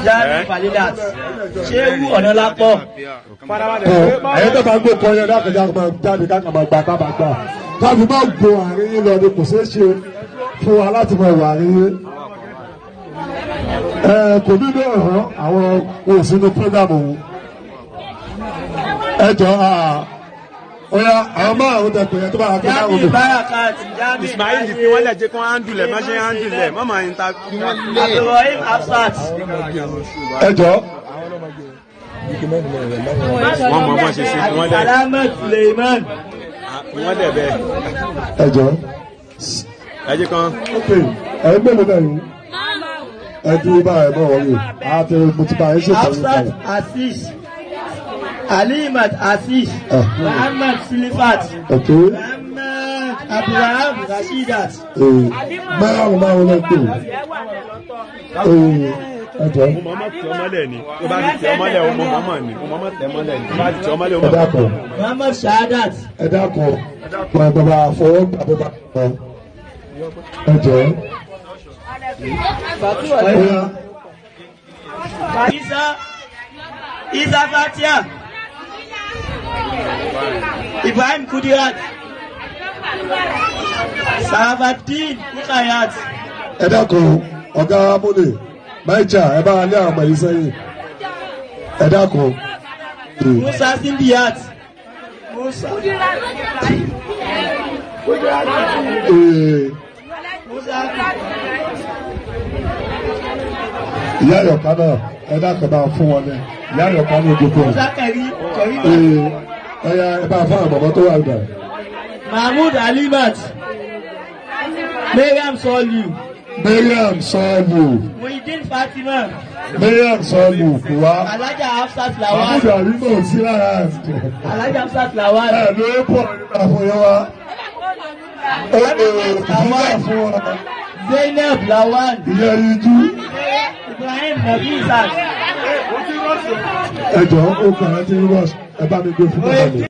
Jami Falilat, Shehu Ọ̀nàlápọ̀. Ẹ̀yin tó bá gbó kọ yẹn dákẹ́jà máa jáde ká kàn máa gbà tá máa gbà káfí máa gbó àárín yín lọ ni kò ṣeé ṣe fún wa láti máa wà àárín yín. Ẹ kò ní bẹ́ẹ̀ hàn àwọn òsínú program òun. Ẹ jọ ọ̀ya àwọn márùn-ún tẹ pé yẹn tó bá gbé Jami márùn-ún mi. Barakat, Jami Ismail fi wọ́n lẹ̀, jẹ́ kó handle ẹ̀, má ṣe handle ẹ̀, má máa ń ta. Abdulrahim Hafsat. Ẹ jọ. Wọ́n mọ̀ bọ́n ṣe ṣe, fi wọ́n lẹ̀. Salamat Suleiman. Fi wọ́n lẹ̀ bẹ́ẹ̀. Ẹ jọ. Ẹ jẹ́ kan. Ok, ẹ̀yin mélòó náà yìí? Ẹ dúró báyìí mọ́ wọ́n àti mo ti bá yín ṣètò yín Hafsat kalẹ̀. Aziz. Alimat Aziz. Muhammad Silifat. Muhammad Abraham Rashidat. Márùn márùn ló pè é, ẹ jọ. Mo mọ̀ mọ̀ tẹ ọmọlẹ̀ ni, tó bá ti tẹ ọmọlẹ̀, ó mọ̀ mọ̀ ni, mo mọ̀ mọ̀ tẹ ọmọlẹ̀ ni, tó bá ti tẹ ọmọlẹ̀, ó Ẹ mọ̀. dákun. Muhammad Shahadat. Ẹ dákun, ẹ bàbá fọwọ́ gbà bó bá lọ, ẹ jọ. Ọ̀ya. Isa Isa Fatia. Ibrahim Kudirat. Sarafadin Kukayat. Ẹ dákun, ọ̀gá amúlẹ̀ máìjà, ẹ bá lé àwọn ọmọ yìí sẹ́yìn, ẹ dákun. Musa Simbiat. Musa. Musa. Ìyá Àyọ̀ká náà, ẹ dákun, bá fún wọn ní ìyá Àyọ̀ká ní ojúkọ. Musa Kẹrí. Kẹrí. Ẹ̀yà, ẹ bá fún àwọn bàbá tó wà nígbà. Mahmood Alimat. Mariam Sọlù. Mariam Sọ́ọ̀lù. Muhyiddin Fatima. Mariam Sọ́ọ̀lù kò wá. Alhaja Hafsat Lawal. Mahmood Arima ò sí lára ẹ̀. Alhaja Hafsat Lawal. Ẹ ló ń pọ̀ nígbà fún yẹn wá. Ó lè nígbà fún wa. Zainab Lawal. Ìyá yìí. Ibrahim Nabisat. Ẹ jọ, ó kàn án tí ń rush, ẹ bá mi gbé fún bàbá mi.